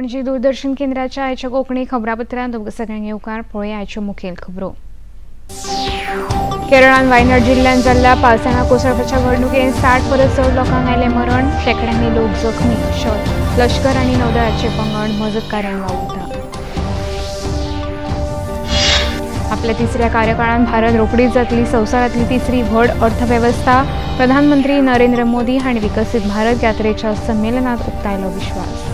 पणजी दूरदर्शन केंद्राच्या आयच्या कोंकणी खबरापत्रांत तुमकां सगळ्यांक येवकार. पळोवया आयच्यो मुखेल खबरो. केरळान वायनाड जिल्ल्यांत जाल्ल्या पावसाळा कोसळपाच्या घडणुकेंत 60 परस चड लोकांक आयलें मरण, शेंकड्यांनी लोक जखमी. लश्कर आनी नौदळाचे पंगड मजत कार्यान वावुरता. आपल्या तिसऱ्या कार्यकाळांत भारत रोखडीच जातली संवसारांतली तिसरी व्हड अर्थवेवस्था, प्रधानमंत्री नरेंद्र मोदी हांणी विकसीत भारत यात्रेच्या संमेलनात उक्तायलो विश्वास.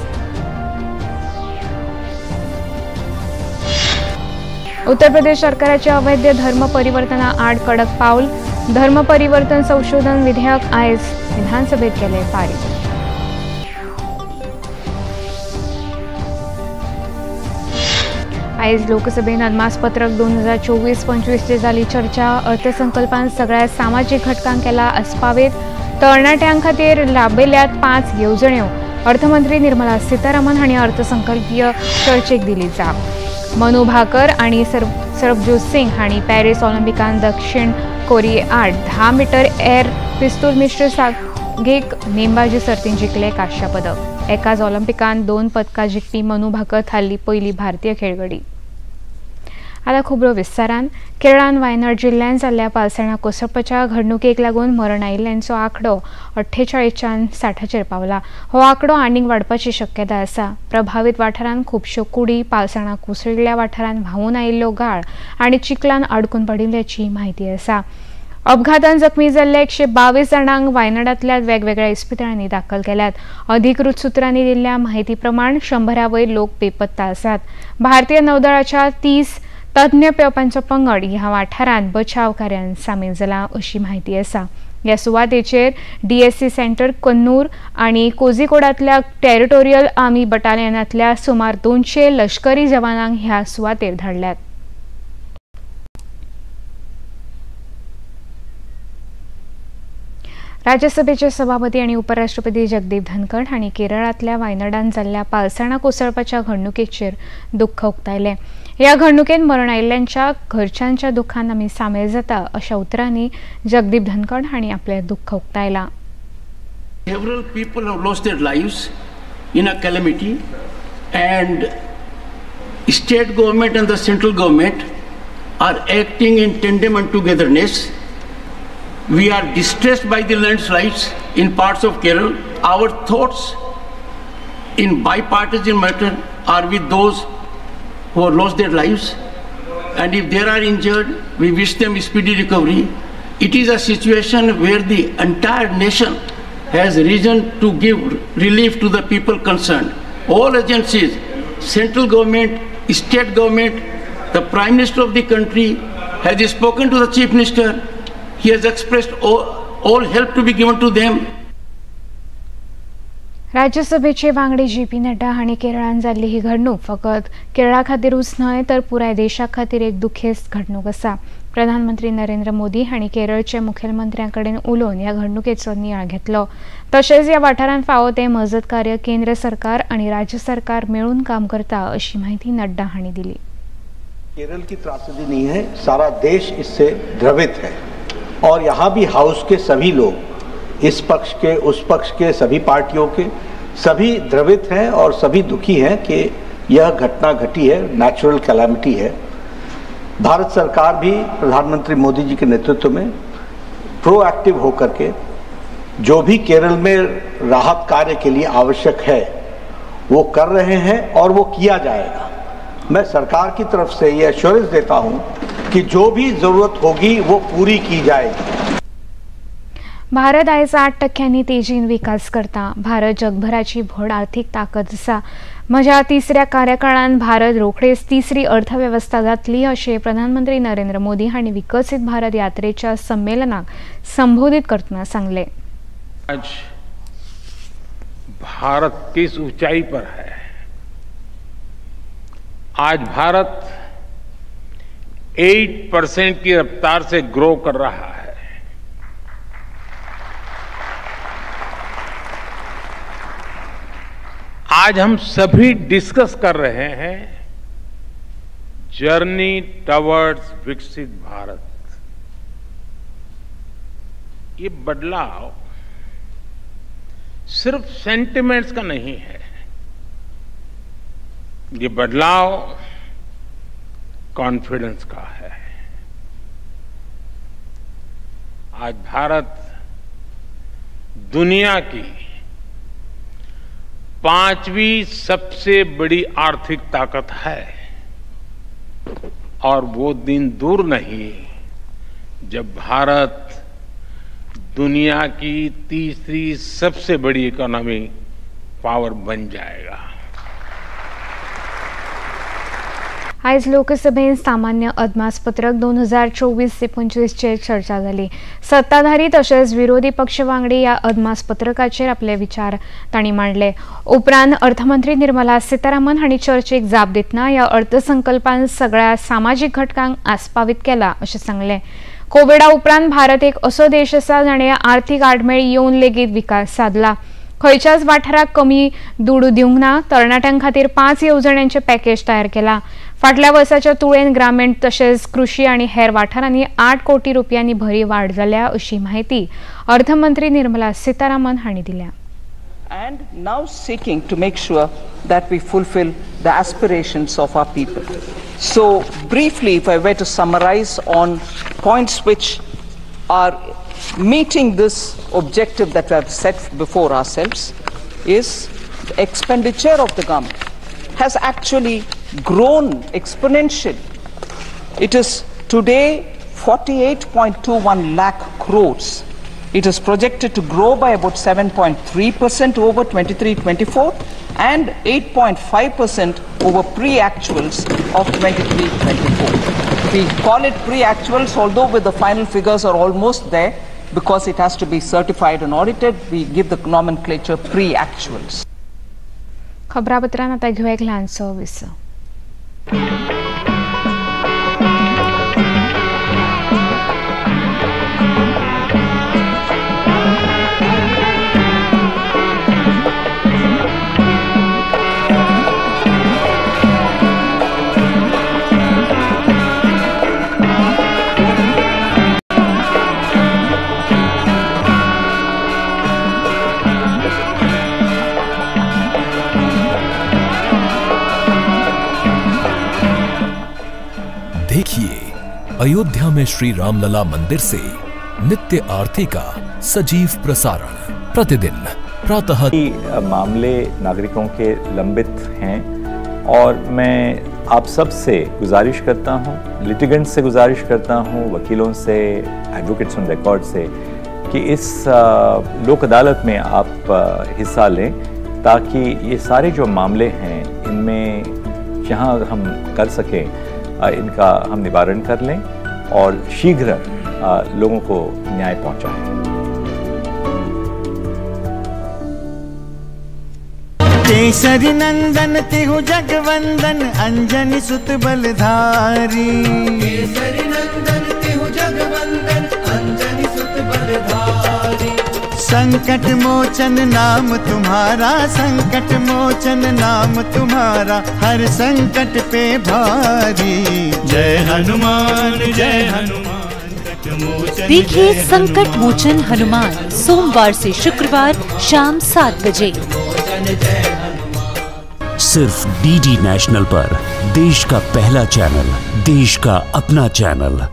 उत्तर प्रदेश सरकाराच्या अवैध धर्म परिवर्तना आड कडक पावल, धर्म परिवर्तन संशोधन विधेयक आयज विधानसभेत केले पारीत. आयज लोकसभेन अदमासपत्रक 2024-25 जाली चर्चा. अर्थसंकल्पान सगळ्या सामाजीक घटकांक केला आस्पावीत. तरणाट्यां खातीर लाबयल्यात 5 येवजण्यो. अर्थमंत्री निर्मला सीतारामन हांणी अर्थसंकल्पीय चर्चेक दिली जाप. मनु भाकर आणि सरबजोत सिंग हांणी पॅरिस ऑलिम्पिकांत दक्षिण कोरिये आड 10 मीटर एअर पिस्तूल मिश्र सागीक नेमबाजी सर्तींत जिखले कांस्य पदक. एकाच ऑलिम्पिकांत 2 पदकां जिखपी मनु भाकर थारली पयली भारतीय खेळगडी. आतां खबरो विस्तारान. केरळान वायनाड जिल्ल्यांत जाल्ल्या पावसाळा कोसळपाच्या घडणुकेक लागून मरण आयिल्ल्यांचो आंकडो 48च्यान 60चेर पावला. हो आंकडो आनीक वाडपाची शक्यता आसा. प्रभावीत वाठारांत खुबश्यो कुडी पावसाळा कोसळिल्ल्या वाठारांत व्हांवून आयिल्लो गाळ आनी चिखलान अडकून पडिल्ल्याची म्हायती आसा. अपघातान जखमी जाल्ल्या 122 जाणांक वायनाडांतल्या वेगवेगळ्या इस्पितळांनी दाखल केल्यात. अधिकृत सुत्रांनी दिल्ल्या म्हायती प्रमाण 100 वयर लोक बेपत्ता आसात. भारतीय नौदळाच्या 30 तज्ञ पेंवप्यांचो पंगड ह्या वाठारांत बचाव कार्यान सामील जाला अशी म्हायती आसा. ह्या सुवातेचेर डीएससी सेंटर कन्नूर आनी कोझिकोडांतल्या टेरिटोरियल आर्मी बटालियनांतल्या सुमार 200 लश्करी जवानांक ह्या सुवातेर धाडल्यात. राज्यसभेचे सभापती आनी उपराष्ट्रपती जगदीप धनखड हांणी केरळांतल्या वायनाडांत जाल्ल्या पालसणां कोसळपाच्या घडणुकेचेर दुख्ख उक्तायलें. ह्या घडणुकेंत मरण आयिल्ल्यांच्या घरच्यांच्या दुख्खान आमी सामील जाता अशा उतरांनी जगदीप धनखड हांणी आपलें दुख्ख उक्तायलां. Several people have lost their lives in a calamity, and state government and the central government are acting in tandem and togetherness. We are distressed by the landslides in parts of Kerala. Our thoughts in bipartisan matter are with those who have lost their lives, and if there are injured, we wish them speedy recovery. It is a situation where the entire nation has reason to give relief to the people concerned. All agencies, central government, state government, the Prime Minister of the country has spoken to the Chief Minister. He has expressed all help to be given to them. राज्यसभेचे वांगडी J P Nadda हांणी केरळांत जाल्ली ही घडणूक फकत केरळा खातीरूच न्हय तर पुराय देशा खातीर एक दुखेस्त घडणूक आसा. प्रधानमंत्री नरेंद्र मोदी हांणी केरळचे मुखेलमंत्र्यां कडेन उलोवन ह्या घडणुकेचो नियाळ घेतलो. तशेंच ह्या वाठारांत फावो तें मजत कार्य केंद्र सरकार आनी राज्य सरकार मेळून काम करता अशी म्हायती नड्डा हांणी दिली. केरल की त्रासदी नहीं है, सारा देश इससे द्रवित है और यहाँ भी हाउस के सभी लोग, इस पक्ष के उस पक्ष के, सभी पार्टियों के सभी द्रवित हैं और सभी दुखी हैं कि यह घटना घटी है, नेचुरल कैलामिटी है। भारत सरकार भी प्रधानमंत्री मोदी जी के नेतृत्व में प्रोएक्टिव होकर के जो भी केरल में राहत कार्य के लिए आवश्यक है वो कर रहे हैं और वो किया जाएगा। मैं सरकार की तरफ से ये एश्योरेंस देता हूँ कि जो भी जरूरत होगी वो पूरी की जाएगी. भारत आयज 8% तेजीन विकास करता. भारत जगभराची व्हड आर्थिक ताकद आसा. म्हज्या तिसऱ्या कार्यकाळांत भारत रोखडेच तिसरी अर्थवेवस्था जातली अशें प्रधानमंत्री नरेंद्र मोदी हांणी विकसीत भारत यात्रेच्या संमेलनाक संबोधित करतना सांगलें. आज भारत किस ऊंचाई पर है? आज भारत 8% की रफ्तार से ग्रो कर रहा है. आज हम सभी डिस्कस कर रहे हैं जर्नी टवर्ड्स विकसित भारत. ये बदलाव सिर्फ सेंटिमेंट्स का नहीं है, ये बदलाव कॉन्फिडेंस का है। आज भारत दुनिया की 5वीं सबसे बड़ी आर्थिक ताकत है और वो दिन दूर नहीं जब भारत दुनिया की 3री सबसे बड़ी इकोनॉमी पावर बन जाएगा। आयज लोकसभेन सामान्य अदमासपत्रक 2024 ते 25 चेर चर्चा जाली। सत्ताधारी तशेंच विरोधी पक्ष वांगडी ह्या अदमासपत्रकाचेर आपले विचार तांणी मांडले। उपरांत अर्थमंत्री निर्मला सीतारामन हांणी चर्चेक जाप दितना ह्या अर्थसंकल्पान सगळ्या सामाजीक घटकांक आस्पावीत केला अशें सांगलें। कोविडा उपरांत भारत एक असो देश आसा जाणें आर्थीक आडमेळ येवन लेगीत विकास सादला। खंयच्याच वाठाराक कमी दुडू दिवंक ना। तरणाट्यां खातीर 5 येवजण्यांचे पॅकेज तयार केला। फाटल्या वर्साच्या तुळेन ग्रामीण तशेंच कृषी आनी हेर वाठारांनी 8 कोटी रुपयांनी भरी वाड जाल्या अशी माहिती अर्थमंत्री निर्मला सीतारामन हांणी दिल्या। And now seeking to make sure that we fulfill the aspirations of our people. So briefly, if I were to summarize on points which are meeting this objective that we have set before ourselves, is the expenditure of the government has actually grown exponentially. It is today 48.21 lakh crores. It is projected to grow by about 7.3% over 23-24 and 8.5% over pre-actuals of 23-24. We call it pre-actuals, although with the final figures are almost there, because it has to be certified and audited, we give the nomenclature pre-actuals. खबरापत्रांत आता घेऊया एक ल्हानसो विसव। देखिए अयोध्या में श्री रामलला मंदिर से नित्य आरती का सजीव प्रसारण प्रतिदिन प्रातः। मामले नागरिकों के लंबित हैं और मैं आप सब से गुजारिश करता हूं, लिटिगेंट से गुजारिश करता हूं, वकीलों से, एडवोकेट्स ऑन रिकॉर्ड से कि इस लोक अदालत में आप हिस्सा लें ताकि ये सारे जो मामले हैं इनमें जहां हम कर सकें इनका हम निवारण कर लें और शीघ्र लोगों को न्याय पहुंचाएं। केसरी नंदन तिहु जगवंदन अंजनी सुत बलधारी। केसरी नंदन तिहु जगवंदन अंजनी सुत बलधारी। संकट मोचन नाम तुम्हारा, संकट मोचन नाम तुम्हारा, हर संकट पे भारी। जय हनुमान जय हनुमान मोचन। देखिए संकट मोचन हनुमान सोमवार से शुक्रवार शाम 7 बजे सिर्फ डीडी नेशनल पर, देश का पहला चैनल, देश का अपना चैनल।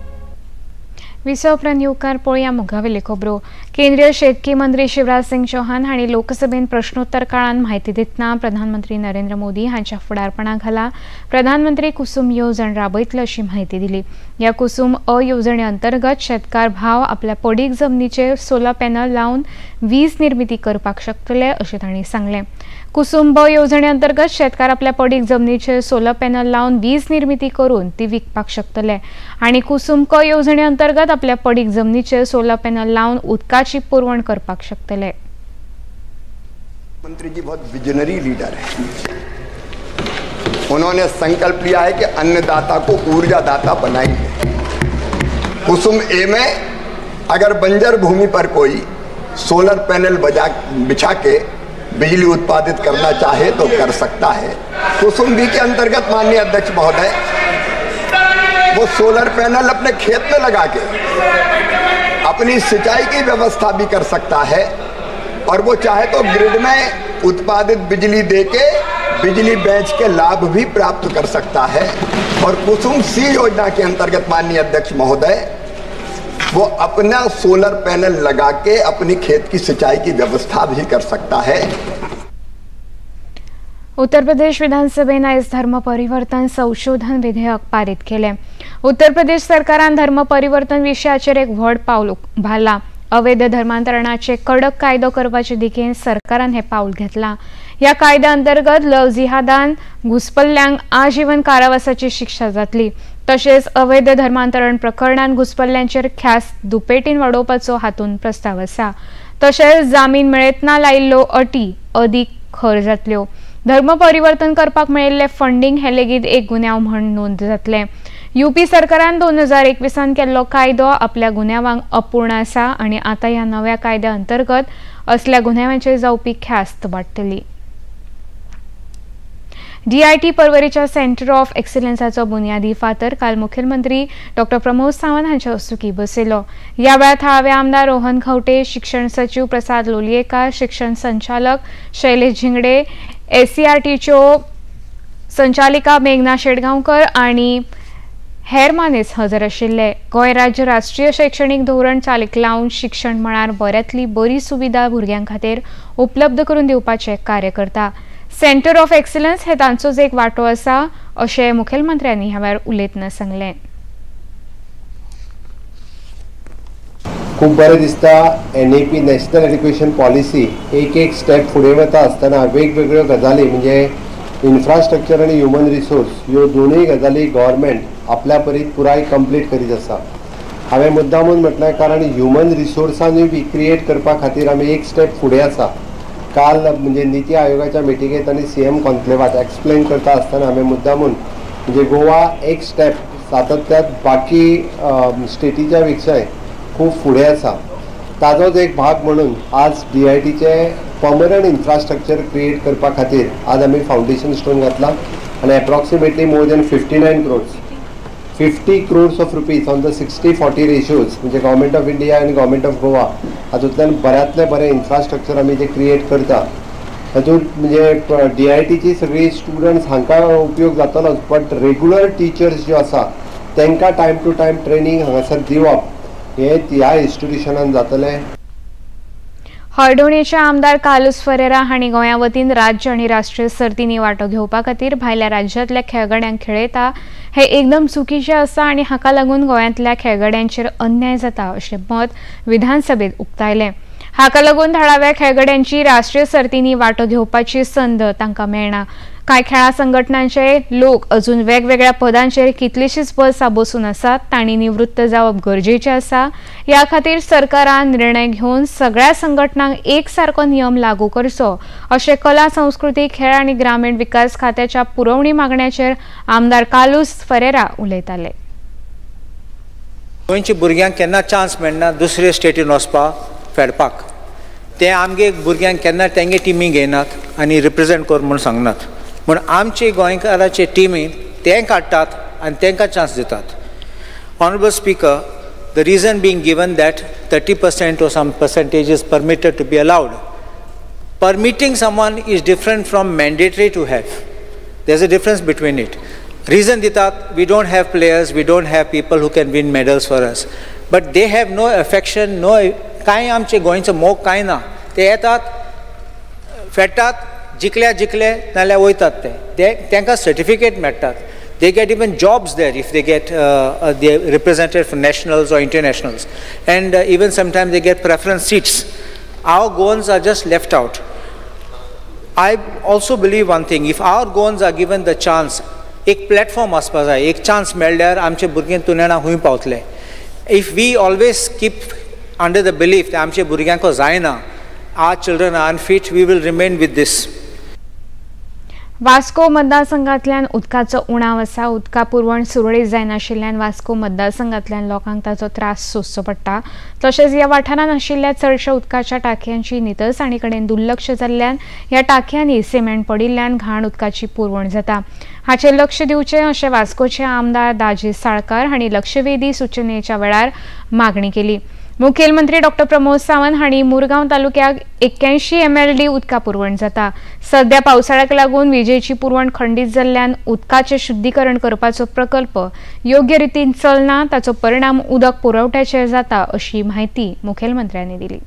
विसव उपरांत येवकार पळोवया मुखावेल्यो खबरो। केंद्रीय शेतकी मंत्री शिवराज सिंग चौहान हांणी लोकसभेन प्रश्नोत्तर काळांत म्हायती दितना प्रधानमंत्री नरेंद्र मोदी हांच्या फुडारपणा खाला प्रधानमंत्री कुसुम येवजण राबयतले अशी म्हायती दिली। ह्या कुसुम अ येवजणे अंतर्गत शेतकार भाव आपल्या पडीक जमनीचेर सोलर पॅनल लावन वीज निर्मिती करपाक शकतले अशें तांणी सांगलें। कुसुम ब येवजणे अंतर्गत शेतकार आपल्या पडीक जमनीचेर सोलर पॅनल लावन वीज निर्मिती करून ती विकपाक शकतले आनी कुसुम क येवजणे अंतर्गत आपल्या पडीक जमनीचेर सोलर पॅनल लावन उदकाची पुरवण करपाक शकतले। मंत्री जी बहुत विजनरी लीडर हैं। उन्होंने संकल्प लिया है कि अन्नदाता को ऊर्जादाता बनाएंगे। कुसुम ए में अगर बंजर भूमि पर कोई सोलर पैनल बिछा के बिजली उत्पादित करना चाहे तो कर सकता है। कुसुम बी के अंतर्गत माननीय अध्यक्ष महोदय, वो सोलर पैनल अपने खेत में लगा के अपनी सिंचाई की व्यवस्था भी कर सकता है और वो चाहे तो ग्रिड में उत्पादित बिजली देके बिजली बेच के लाभ भी प्राप्त कर सकता है। और कुसुम सी योजना के अंतर्गत माननीय अध्यक्ष महोदय, वो अपना सोलर पैनल लगा के अपनी खेत की सिंचाई की व्यवस्था भी कर सकता है। उत्तर प्रदेश विधानसभेन आयज धर्म परिवर्तन संशोधन विधेयक पारीत केलें। उत्तर प्रदेश सरकारान धर्म परिवर्तन विशयाचेर एक व्हड पावल उबारलां। अवैध धर्मांतरणाचे कडक कायदो करपाचे दिकेन सरकारान हें पावल घेतलां। ह्या कायद्या अंतर्गत लव जिहादान घुसपल्ल्यांक आजीवन कारावासाची शिक्षा जातली। तशेंच अवैध धर्मांतरण प्रकरणान घुसपल्ल्यांचेर ख्यास्त दुपेटीन वाडोवपाचो हातूंत प्रस्ताव आसा। तशेंच जामीन मेळतना लायिल्ल्यो अटी अदीक खर जातल्यो। धर्म परिवर्तन करपाक मेळिल्लें फंडींग हें लेगीत एक गुन्यांव म्हूण नोंद जातलें। यूपी सरकारान 2021 केल्लो कायदो आपल्या गुन्यांवांक अपूर्ण आसा आनी आतां ह्या नव्या कायद्या अंतर्गत असल्या गुन्यांवांचेर जावपी ख्यास्त वाडटली। डीआयटी परवरीच्या सेंटर ऑफ एक्सिलन्साचो बुन्यादी फातर काल मुखेलमंत्री डॉ प्रमोद सावंत हांच्या हस्तुकीं बसयलो। ह्या वेळार थळावे आमदार रोहन खंवटे, शिक्षण सचीव प्रसाद लोलयेकार, शिक्षण संचालक शैलेश झिंगडे, एससीआरटीच्यो संचालिका मेघना शेटगांवकर आनी हेर मानेस हजर आशिल्ले। गोंय राज्य राष्ट्रीय शैक्षणीक धोरण चालीक लावन शिक्षण मळार बऱ्यांतली बरी सुविधा भुरग्यां खातीर उपलब्ध करून दिवपाचें कार्य करता। सेंटर ऑफ एक्सिलन्स हे तांचोच एक वांटो आसा अशें मुखेलमंत्र्यांनी ह्या वेळार उलयतना सांगलें। खूब बरें दिसता NEP national education policy एक एक स्टेप फुडें वता आसतना वेगवेगळ्यो गजाली म्हणजे इन्फ्रास्ट्रक्चर आनी ह्युमन रिसोर्स ह्यो दोनूय गजाली गव्हर्मेंट आपल्या परीत पुराय कंप्लीट करीत आसा। हांवें मुद्दामून म्हटलें कारण ह्युमन रिसोर्सानूय बी क्रिएट करपा खातीर आमी एक स्टेप फुडें आसा। काल म्हणजे निती आयोगाच्या मिटिंगेंत आनी सीएम कॉन्क्लेवात एक्सप्लेन करता आसतना हांवें मुद्दामून म्हणजे गोवा एक स्टेप सातत्यात बाकी स्टेटीच्या पेक्षाय खूब फुडें आसा। ताजोच एक भाग म्हणून आज डीआयटीचे पर्मनंट इन्फ्रास्ट्रक्चर क्रिएट करपा खातीर आज आमी फावंडेशन स्टोन घातला आनी approximately more than 59 crores 50 crores of rupees on the 60-40 ratios म्हणजे गव्हर्मेंट ऑफ इंडिया आनी गव्हर्मेंट ऑफ गोवा हातूंतल्यान बऱ्यांतलें बरें इन्फ्रास्ट्रक्चर आमी जें क्रिएट करता तातूंत म्हणजे डीआयटीची सगळीं स्टुडंट्स हांकां उपयोग जातलोच, बट रेगुलर टिचर्स ज्यो आसा तांकां टायम टू टायम ट्रेनींग हांगासर दिवप हे ह्या इन्स्टिट्युशनान जातलें। हळदोणेचे आमदार कार्लुस फरेरा हांणी गोंया वतीन राज्य आनी राष्ट्रीय सर्तींनी वांटो घेवपा खातीर भायल्या राज्यांतल्या खेळगड्यांक खेळयता हे एकदम चुकीचें आसा आनी हाका लागून गोंयांतल्या खेळगड्यांचेर अन्याय जाता अशें मत विधानसभेत उक्तायलें। हाका लागून थळाव्या खेळगड्यांची राष्ट्रीय सर्तींनी वांटो घेवपाची संद तांकां मेळना। कांय खेळां संघटनांचे लोक अजून वेगवेगळ्या पदांचेर कितलीशींच वर्सां बसून आसात, तांणी निवृत्त जावप गरजेचें आसा। ह्या खातीर सरकारान निर्णय घेवन सगळ्या संघटनांक एक सारको नियम लागू करचो अशें कला संस्कृती खेळ आनी ग्रामीण विकास खात्याच्या पुरवणी मागण्याचेर आमदार कार्लुस फरेरा उलयताले। गोंयच्या भुरग्यांक केन्ना चान्स मेळना दुसरे स्टेटीन वचपाक फेडपाक, ते आमगे भुरग्यांक केन्ना तेंगे टिमी घेयनात आनी रिप्रेजेंट कर म्हूण सांगनात, म्हूण आमचे गोंयकाराचे टिमी ते काडटात आनी तांकां चान्स दितात। Honourable speaker, the reason being given that 30% or some percentage is permitted to be allowed. Permitting someone is different from mandatory to have. There is a difference between it. Reason दितात we don't have players, we don't have people who can win medals for us, but they have no affection, no कांय आमचे गोंयचो मोग कांय ना। ते येतात फेडटात, जिखल्या जिखले नाल्यार वयतात, ते तांकां सर्टिफिकेट मेळटात। They get even jobs there if they get they represented for nationals or internationals, and even sometimes they get preference seats. Our Goans are just left out. I also believe one thing, if our Goans are given the chance, एक platform आसपा जाय, एक chance मेळ्ळ्यार आमचे भुरगे तुनेणा खूंय पावतले। If we always keep under the belief आमचे भुरग्यांक जायना, our children are unfit, we will remain with this. Vasco मतदारसंघातल्यान उदकाचो उणाव आसा। उदका पुरवण सुरळीत जायनाशिल्ल्यान वास्को मतदारसंघातल्यान लोकांक ताचो त्रास सोंसचो पडटा। तशेंच ह्या वाठारांत आशिल्ल्या चडश्या उदकाच्या टाकयांची नितळसाणी कडेन दुर्लक्ष जाल्ल्यान ह्या टाकयांनी सिमेंट पडिल्ल्यान घाण उदकाची पुरवण जाता। हाचेर लक्ष दिवचें अशें वास्कोचे आमदार दाजी साळकार हांणी लक्षवेधी सुचनेच्या वेळार मागणी केली। मुखेलमंत्री डॉ प्रमोद सावंत हांणी मुरगांव तालुक्याक 81 MLD उदका पुरवण जाता. सध्या पावसाळ्याक लागून विजेची पुरवण खंडीत जाल्ल्यान उदकाचें शुद्धीकरण करपाचो प्रकल्प योग्य रितीन चलना, ताचो परिणाम उदक पुरवठ्याचेर जाता अशी म्हायती मुखेलमंत्र्यांनी दिली.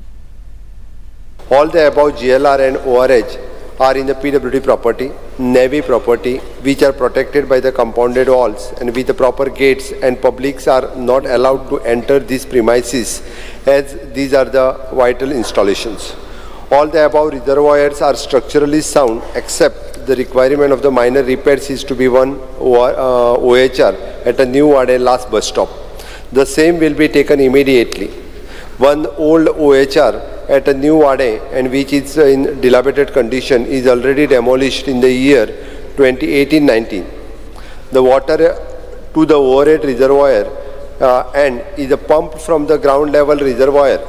All the above GLR and ORH are in the PWD property, Navy property, which are protected by the compounded walls and with the proper gates, and publics are not allowed to enter these premises as these are the vital installations. All the above reservoirs are structurally sound except the requirement of the minor repairs is to be one OHR at a new Wade last bus stop. The same will be taken immediately. One old OHR at a new Wade and which is in dilapidated condition is already demolished in the year 2018-19. The water to the overhead reservoir and is pumped from the ground level reservoir.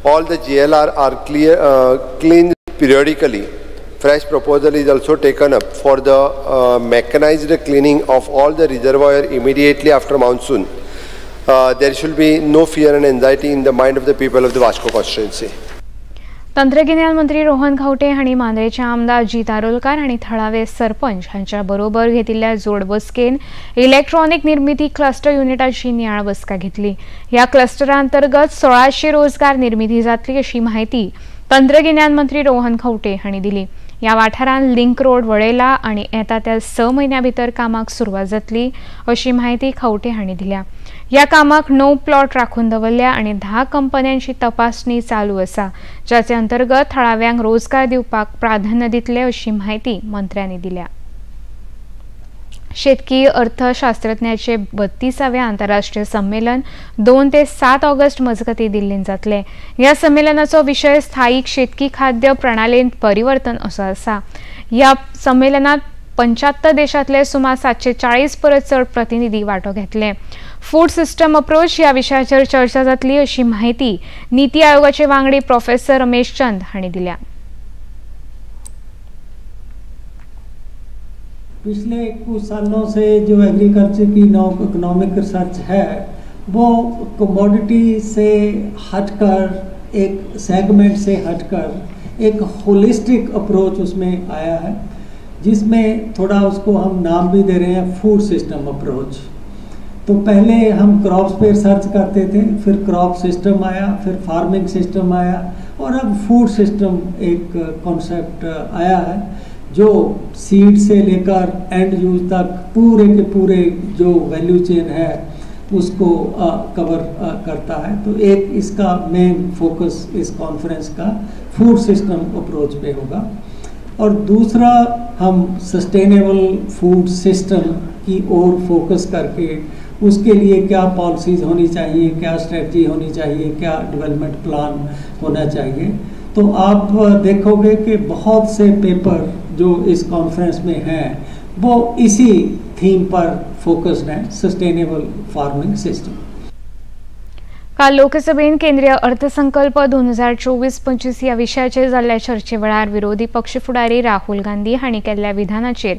All the GLR are cleaned periodically. Fresh proposal is also taken up for the mechanized cleaning of all the reservoir immediately after monsoon. There should be no fear and anxiety in the mind of the people of the Vasco constituency. तंत्रगिन्यान मंत्री रोहन खंवटे हांणी मांद्रेचे आमदार जीत आरोलकार आनी थळावे सरपंच हांच्या बरोबर घेतिल्ल्या जोड बसकेन इलेक्ट्रॉनिक निर्मिती क्लस्टर युनिटाची नियाळ बसका घेतली. ह्या क्लस्टरा अंतर्गत 1600 रोजगार निर्मिती जातली अशी म्हायती तंत्रगिन्यान मंत्री रोहन खंवटे हांणी दिली. ह्या वाठारांत लिंक रोड वळयला आनी येता त्या 6 म्हयन्या भितर कामाक सुरवात जातली अशी म्हायती खंवटे हांणी दिल्या. ह्या कामाक 9 प्लॉट राखून दवरल्या आनी 10 कंपन्यांची तपासणी चालू आसा, जाचे अंतर्गत थळाव्यांक रोजगार दिवपाक प्राधान्य दितले अशी म्हायती मंत्र्यांनी दिल्या. शेतकी अर्थशास्त्रज्ञाचे 32व्या आंतरराष्ट्रीय संमेलन 2 ते 7 ऑगस्ट मजगती दिल्लींत जातले. ह्या संमेलनाचो विशय स्थायीक शेतकी खाद्य प्रणालींत परिवर्तन असो आसा. ह्या संमेलनात 75 देशांतले सुमार 740 परस चड प्रतिनिधी वांटो घेतले. फूड सिस्टम अप्रोच ह्या विशयाचेर चर्चा जातली अशी म्हायती नीती आयोगाचे वांगडी प्रोफेसर रमेश चंद हांणी दिल्या. पिछले कुछ सालों से जो एग्रीकल्चर की इकोनॉमिक रिसर्च है वो कमोडिटी से हटकर, एक सेगमेंट से हटकर एक होलिस्टिक अप्रोच उसमें आया है, जिसमें थोड़ा उसको हम नाम भी दे रहे हैं फूड सिस्टम अप्रोच। तो पहले हम क्रॉप्स पे रिसर्च करते थे, फिर क्रॉप सिस्टम आया, फिर फार्मिंग सिस्टम आया और अब फूड सिस्टम एक कॉन्सेप्ट आया है जो सीड से लेकर एंड यूज तक पूरे के पूरे जो वैल्यू चेन है उसको कवर करता है। तो एक इसका मेन फोकस इस कॉन्फ्रेंस का फूड सिस्टम अप्रोच पे होगा और दूसरा हम सस्टेनेबल फूड सिस्टम की ओर फोकस करके उसके लिए क्या पॉलिसीज़ होनी चाहिए, क्या स्ट्रेटजी होनी चाहिए, क्या डेवलपमेंट प्लान होना चाहिए। तो आप देखोगे कि बहुत से पेपर जो इस कॉन्फ्रेंस में हैं वो इसी थीम पर फोकस्ड हैं, सस्टेनेबल फार्मिंग सिस्टम। काल लोकसभेन केंद्रीय अर्थसंकल्प 2024-25 ह्या विशयाचेर जाल्ल्या चर्चे वेळार विरोधी पक्ष फुडारी राहुल गांधी हांणी केल्ल्या विधानाचेर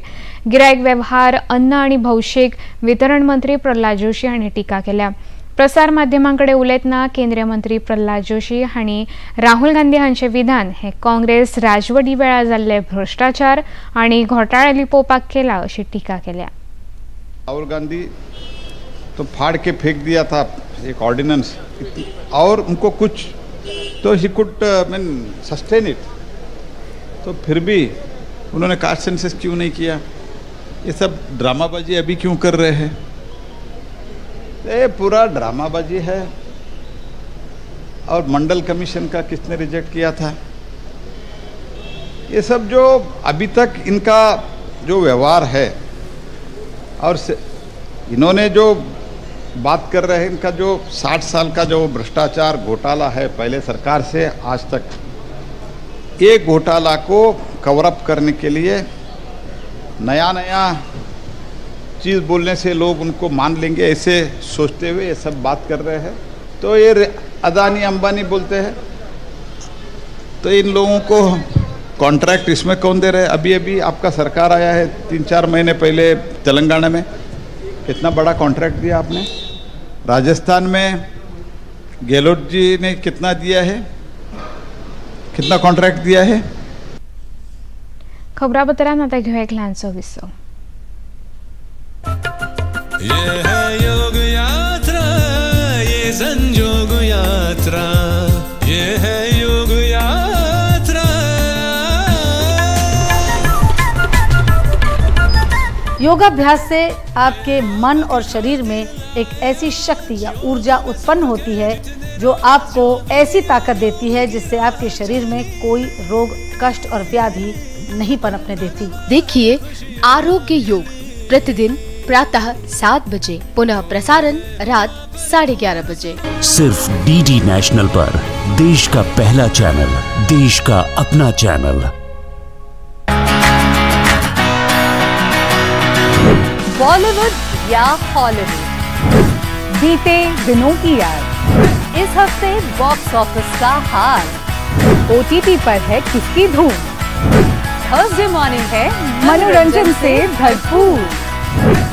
गिरायक वेव्हार, अन्न आनी भौशीक वितरण मंत्री प्रल्हाद जोशी हांणी टिका केल्या. प्रसार माध्यमां कडेन उलयतना केंद्रीय मंत्री प्रल्हाद जोशी हांणी राहुल गांधी हांचें विधान हें काँग्रेस राजवटी वेळार जाल्ले भ्रश्टाचार आनी घोटाळे लिपोवपाक केला अशी टिका केल्या. राहुल गांधी तो फाड़ के फेंक दिया था एक ऑर्डिनेंस और उनको कुछ तो he could mean sustain it, तो फिर भी उन्होंने कास्ट सेंसस क्यों नहीं किया? ये सब ड्रामाबाजी अभी क्यों कर रहे हैं? ये पूरा ड्रामाबाजी है। और मंडल कमीशन का किसने रिजेक्ट किया था? ये सब जो अभी तक इनका जो व्यवहार है और इन्होंने जो बात कर रहे हैं, इनका जो 60 साल का जो भ्रष्टाचार घोटाला है पहले सरकार से आज तक, ये घोटाला को कवरअप करने के लिए नया नया चीज़ बोलने से लोग उनको मान लेंगे ऐसे सोचते हुए ये सब बात कर रहे हैं। तो ये अदानी अंबानी बोलते हैं, तो इन लोगों को कॉन्ट्रैक्ट इसमें कौन दे रहे हैं? अभी अभी आपका सरकार आया है, 3-4 महीने पहले तेलंगाना में कितना बड़ा कॉन्ट्रैक्ट दिया आपने, राजस्थान में गहलोत जी ने कितना दिया है, कितना कॉन्ट्रैक्ट दिया है? खबरापत्रांत आतां घेवया एक ल्हानसो विसव. ये है योग यात्रा, ये संजोग यात्रा, ये है योग यात्रा. योगाभ्यास से आपके मन और शरीर में एक ऐसी शक्ति या ऊर्जा उत्पन्न होती है जो आपको ऐसी ताकत देती है जिससे आपके शरीर में कोई रोग, कष्ट और व्याधि नहीं पनपने देती. देखिए आरोग्य योग प्रतिदिन प्रातः 7 बजे, पुनः प्रसारण रात 11:30 बजे, सिर्फ डीडी नेशनल पर. देश का पहला चैनल, देश का अपना चैनल. बॉलीवुड या हॉलीवुड, बीते दिनों की याद, इस हफ्ते बॉक्स ऑफिस का हाल, ओटीटी पर है किसकी धूम, थर्सडे मॉर्निंग है मनोरंजन से भरपूर.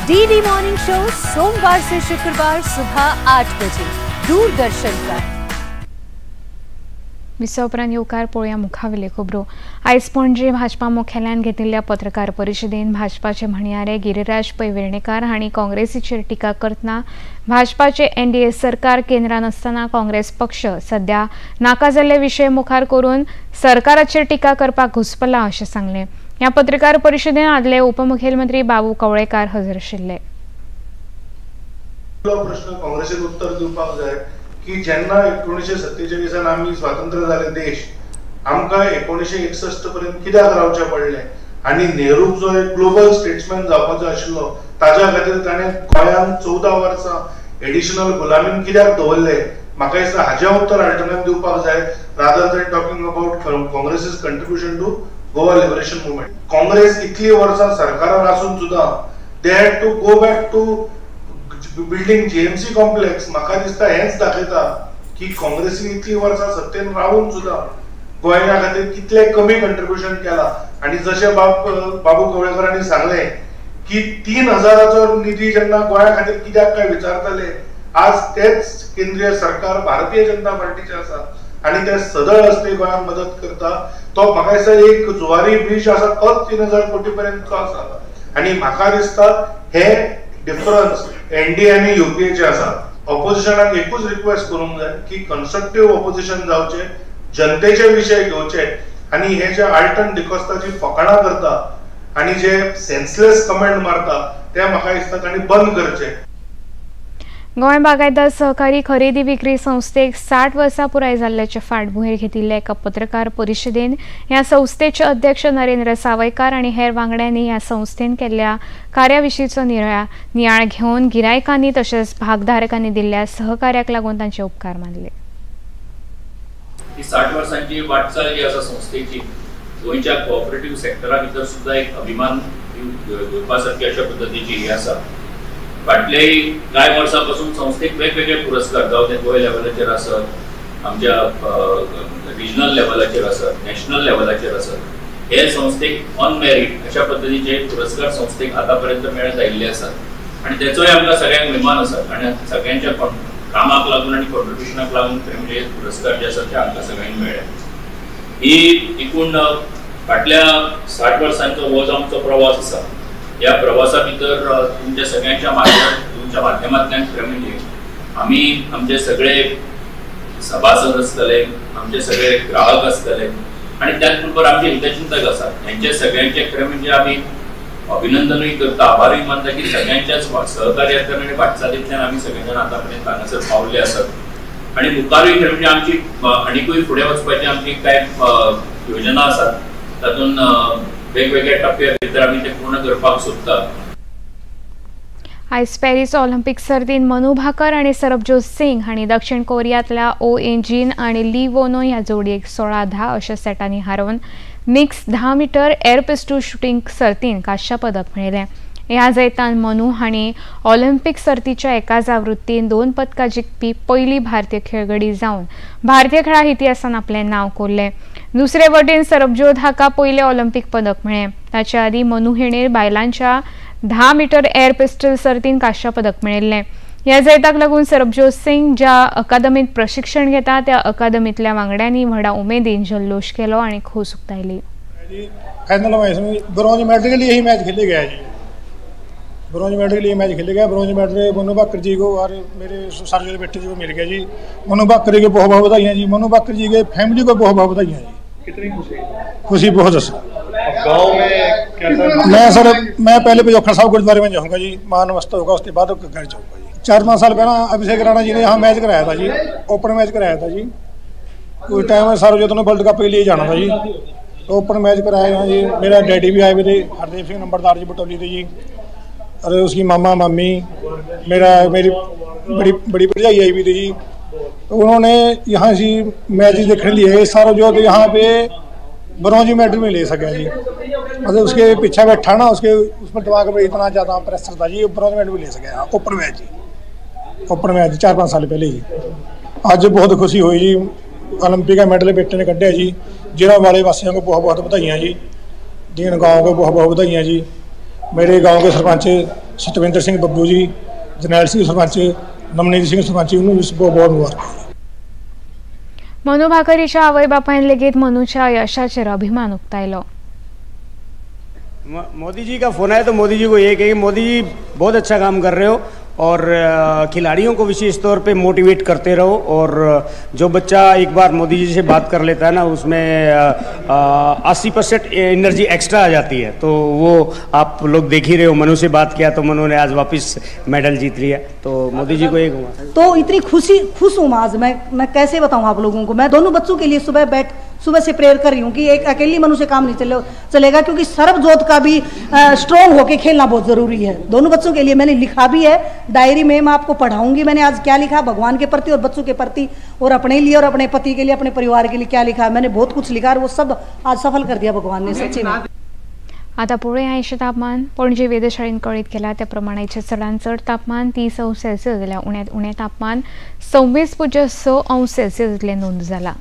डीडी मॉर्निंग शो सोमवार से शुक्रवार सुबह 8 बजे दूरदर्शन पर. विसव उपरांत येवकार पळोवया मुखावेल्यो खबरो. आयज पणजे भाजपा मुखेल्यान घेतिल्ल्या पत्रकार परिशदेन भाजपाचे म्हणयारे गिरिराज पै वेर्णेकार हांणी काँग्रेसीचेर टिका करतना भाजपाचे एनडीए सरकार केंद्रान आसतना काँग्रेस पक्ष सध्या नाका जाल्ले विशय मुखार करून सरकाराचेर टिका करपाक घुसपला अशें सांगलें. ह्या पत्रकार परिशदेन आदले उपमुखेलमंत्री बाबू कवळेकार हजर आशिल्ले. प्रश्न काँग्रेसीक उत्तर दिवपाक जाय की जेन्ना 1947 आमी स्वातंत्र्य जाले देश, आमकां 1961 पर्यंत कित्याक रावचें पडलें आनी नेहरूक जो एक ग्लोबल स्टेट्समॅन जावपाचो आशिल्लो ताज्या खातीर ताणें गोंयांत 14 वर्सां एडिशनल गुलामीन कित्याक दवरले? म्हाका दिसता हाजें उत्तर अल्टरनेट दिवपाक जाय rather than talking about Congress's contribution to Goa liberation movement. Congress इतली वर्सां सरकारान आसून सुद्दां they had to go back to building GMC complex. म्हाका दिसता हेंच दाखयता की काँग्रेसीन इतली वर्सां सत्तेन रावून सुद्दां गोंया खातीर कितले कमी कंट्रिब्युशन केला. आनी जशें बाबू कवळेकरांनी सांगलें की 3000 निधी जेन्ना गोंया खातीर कित्याक काय विचारताले, आज तेच केंद्रीय सरकार भारतीय जनता पार्टीचे आसा आनी ते सदळ हस्ते गोंयांक मदत करता. तो म्हाका दिसता एक जुवारी ब्रिज आसा तोच 3000 कोटी पर्यंतचो आसा आनी म्हाका दिसता हे डिफरन्स एनडीए आनी युपीएचे आसा. ऑपोजिशनाक एकूच रिक्वेस्ट करूंक जाय की कन्स्ट्रक्टीव ऑपोजिशन जावचें, जनतेचे विशय घेवचे आनी हे जे आल्टन डिकोस्ताची फकाणां करता आनी जे सेन्सलेस कमेंट मारता ते म्हाका दिसता तांणी बंद करचे. गोंय बागायतदार सहकारी खरेदी विक्री संस्थेक 60 वर्सां पुराय जाल्ल्याचे फाटभुंयेर घेतिल्ल्या एका पत्रकार परिशदेन ह्या संस्थेचे अध्यक्ष नरेंद्र सावयकार आनी हेर वांगड्यांनी ह्या संस्थेन केल्ल्या कार्याविशींचो नियाळ घेवन गिरायकांनी तशेंच भागधारकांनी दिल्ल्या सहकार्याक लागून तांचे उपकार मानले. ही 60 वर्सांची वाटचाल जी आसा संस्थेची, गोंयच्या कोऑपरेटिव्ह सेक्टरा भितर सुद्दां एक अभिमान घेवपा सारकी अशा पद्दतीची ही आसा. फाटले कांय वर्सां पासून संस्थेक वेगवेगळे पुरस्कार, जावं ते गोंय लेवलाचेर आसत, आमच्या रिजनल लेवलाचेर आसत, नॅशनल लेवलाचेर आसत, हे संस्थेक ऑन मेरीट अशा पद्दतीचे पुरस्कार संस्थेक आतां पर्यंत मेळत आयिल्ले आसात आनी तेचोय आमकां सगळ्यांक अभिमान आसा आनी सगळ्यांच्या कामाक लागून आनी कॉन्ट्रिब्युशनाक लागून म्हणजे पुरस्कार जे आसात ते आमकां सगळ्यांक मेळ्ळे. ही एकूण फाटल्या 60 वर्सांचो हो जो आमचो प्रवास आसा, ह्या प्रवासा भितर तुमच्या सगळ्यांच्या तुमच्या माध्यमांतल्यान खरें म्हणजे आमी आमचे सगळे सभासद आसतले, आमचे सगळे ग्राहक आसतले आनी त्याच बरोबर आमचे हितचिंतक आसात, हेंचे सगळ्यांचे खरें म्हणजे आमी अभिनंदनूय करता, आभारूय मानता की सगळ्यांच्याच सहकार्यांतल्यान आनी वाटचालींतल्यान आमी सगळे जाण आतां पर्यंत हांगासर पावल्ले आसात आनी मुखारूय खरें म्हणजे आमची आनिकूय फुडें वचपाची आमची कांय योजना आसात, तातूंत वेगवेगळ्या टप्प्या भितर आमी ते पूर्ण करपाक सोदता. आयज पॅरीस ऑलिम्पिक सर्तीन मनू भाकर आनी सरबजोत सिंग हांणी दक्षिण कोरियांतल्या ओ ए जीन आनी ली वोनो ह्या जोडयेक 16-10 अशा सेटांनी हारोवन mix 10 metre air pistol shooting सर्तीन कांश्या पदक मेळयलें. ह्या जैतान मनू हांणी ऑलिम्पिक सर्तीच्या एकाच आवृत्तीन 2 पदकां जिखपी पयली भारतीय खेळगडी जावन भारतीय खेळा इतिहासान आपलें नांव कोरलें. दुसरे वटेन सरबजोत हाका पयलें ऑलिम्पिक पदक मेळ्ळें. ताचे आदीं मनू हिणें बायलांच्या 10 मीटर एअर पिस्टल सर्तीन कांश्या पदक मेळिल्लें. ह्या जैताक लागून सरबजोत सिंग ज्या अकादमीत प्रशिक्षण घेता त्या अकादमीतल्या वांगड्यांनी व्हडा उमेदीन जल्लोष केलो आनी खोस उक्तायली। फाइनल मैच में ब्रॉन्ज मेडल के लिए ही मैच खेले गया जी, ब्रॉन्ज मेडल के लिए मैच खेले गया। ब्रॉन्ज मेडल मनु भाकर जी को और मेरे सर जो बेटे जी को मिल गया जी। मनु भाकर जी को बहुत बहुत बधाइयाँ जी, मनु भाकर जी के फैमिली को बहुत बहुत बधाइयाँ जी। कितनी खुशी? खुशी बहुत अच्छा। गाँव में कैसा? मैं सर मैं पहले पजोखा साहब गुरुद्वारे में जाऊँगा जी, मां नमस्ते होगा, उसके बाद घर जाऊँगा जी। 4-5 साल पहले अभिषेक राणा जी ने यहाँ मैच कराया था जी, ओपन मैच कराया था जी। उस टाइम सरजोत ने वर्ल्ड कप के लिए जाना था जी, तो ओपन मैच कराया यहाँ जी। मेरा डैडी भी आए हुए थे, हरदेव सिंह नंबरदार जी बटोली थे जी, और उसकी मामा मामी, मेरा मेरी बड़ी बड़ी भरजाई आई हुई थी जी। तो उन्होंने यहाँ से मैच देखने लिए सरजोत यहाँ पे ब्रॉन्ज मेडल में ले सका जी। मतलब उसके पीछे बैठा ना, उसके उस पर दिमाग पर इतना ज़्यादा प्रेशर था जी, ब्रॉन्ज मेडल भी ले सका ओपन मैच जी, ओपन मैच 4-5 साल पहले जी। अज बहुत खुशी हुई जी, ओलंपिक का मेडल बेटे ने कढ़िया जी। जिला वाले वासियों को बहुत बहुत बधाइयाँ जी, दीन गाँव को बहुत बहुत बधाइयाँ जी। मेरे गाँव के सरपंच सतविंदर सिंह बब्बू जी, जरनैल सिंह सरपंच, नवनीत सिंह सरपंच, उन्होंने भी बहुत बहुत मुबारक। मनु भाकरीच्या आवय बापायन लेगीत मनुच्या यशाचेर अभिमान उक्तायलो। मोदी जी का फोन आया तो मोदी जी को ये कहे, मोदी जी बहुत अच्छा काम कर रहे हो और खिलाड़ियों को विशेष तौर पे मोटिवेट करते रहो। और जो बच्चा एक बार मोदी जी से बात कर लेता है ना, उसमें 80% एनर्जी एक्स्ट्रा आ जाती है। तो वो आप लोग देख ही रहे हो, मनु से बात किया तो मनु ने आज वापस मेडल जीत लिया। तो मोदी जी को एक हुआ तो इतनी खुशी, खुश हूँ आज मैं कैसे बताऊँ आप लोगों को। मैं दोनों बच्चों के लिए सुबह से प्रेयर कर रही हूँ कि एक अकेली मनु से काम नहीं चलेगा, क्योंकि सरबजोत का भी स्ट्रॉन्ग होके खेलना बहुत ज़रूरी है। दोनों बच्चों के लिए मैंने लिखा भी है डायरी में, मैं आपको पढ़ाऊंगी मैंने आज क्या लिखा भगवान के प्रति और बच्चों के प्रति और अपने लिए और अपने पति के लिए, अपने परिवार के लिए क्या लिखा। मैंने बहुत कुछ लिखा और वो सब आज सफल कर दिया भगवान ने सच्ची में। आता पळोवया आयचें तापमान। पणजे वेधशाळेन कळीत केला त्या प्रमाण आयचें चडांत चड तापमान 30 अंश सेल्सियस जाल्यार उण्यांत उणें तापमान 26.6 अंश सेल्सियस इतलें नोंद जाला।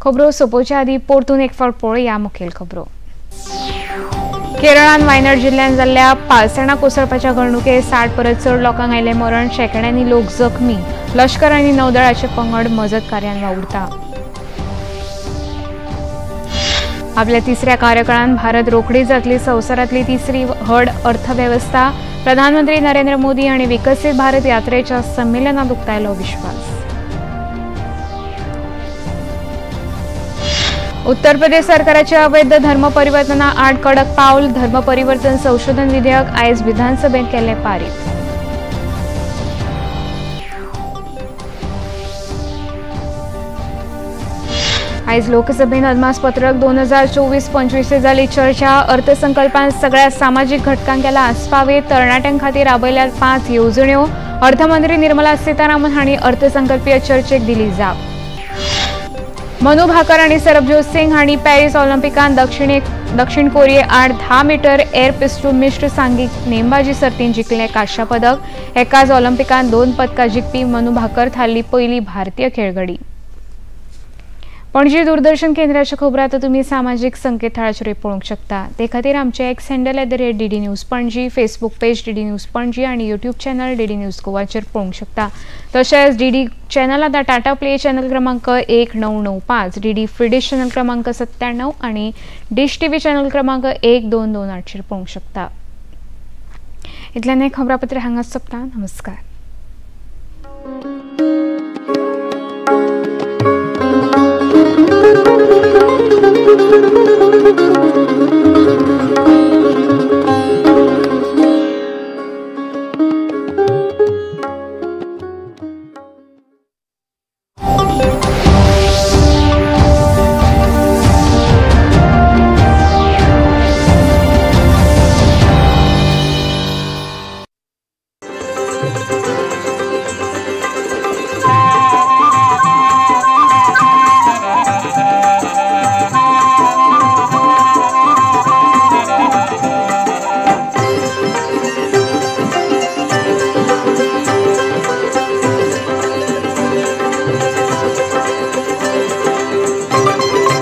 खबरो सोंपोवच्या आदीं परतून एक फावट पळोवया मुखेल खबरो। केरळान वायनाड जिल्ल्यांत जाल्ल्या पालसणां कोसळपाच्या घडणुकेत 60 परस चड लोकांक आयलें मरण, शेंकड्यांनी लोक जखमी। लश्कर आनी नौदळाचे पंगड मजत कार्यान वावुरता। आपल्या तिसऱ्या कार्यकाळांत भारत रोखडी जातली संवसारांतली तिसरी व्हड अर्थवेवस्था, प्रधानमंत्री नरेंद्र मोदी आनी विकसीत भारत यात्रेच्या संमेलनात उक्तायलो विश्वास। उत्तर प्रदेश सरकाराचे अवैध धर्म परिवर्तना आड कडक पावल, धर्म परिवर्तन संशोधन विधेयक आयज विधानसभेत केलें पारीत। आयज लोकसभेन अदमासपत्रक 2024-25 जाली चर्चा। अर्थसंकल्पान सगळ्या सामाजीक घटकांक केला आस्पावेत, तरणाट्यां खातीर राबयल्यात 5 येवजण्यो, अर्थमंत्री निर्मला सीतारामन हांणी अर्थसंकल्पीय चर्चेक दिली जाप। मनु भाकर आनी सरबजोत सिंग हांणी पॅरीस ऑलिम्पिकांत दक्षिण कोरिये आड 10 मीटर एअर पिस्टल मिश्र सांघिक नेमबाजी सर्तीन जिखलें कांश्या पदक। एकाच ऑलिम्पिकांत 2 पदकां जिखपी मनु भाकर थारली पयली भारतीय खेळगडी। पणजी दूरदर्शन केंद्राच्या खबरो आतां तुमी सामाजीक संकेतथळाचेर पळोवंक शकता। ते खातीर आमचे X handle @DD News Panaji, Facebook page DD News Panaji आनी यूट्यूब चॅनल DD news गोवाचेर पळोवंक शकता। तशेंच DD channel आतां टाटा प्ले चॅनल क्रमांक 1995, DD फ्रीडिश चॅनल क्रमांक 97 आनी डिश TV channel क्रमांक 1228 चेर पळोवंक शकता। इतल्यान हें खबरापत्र हांगा सोंपता। नमस्कार।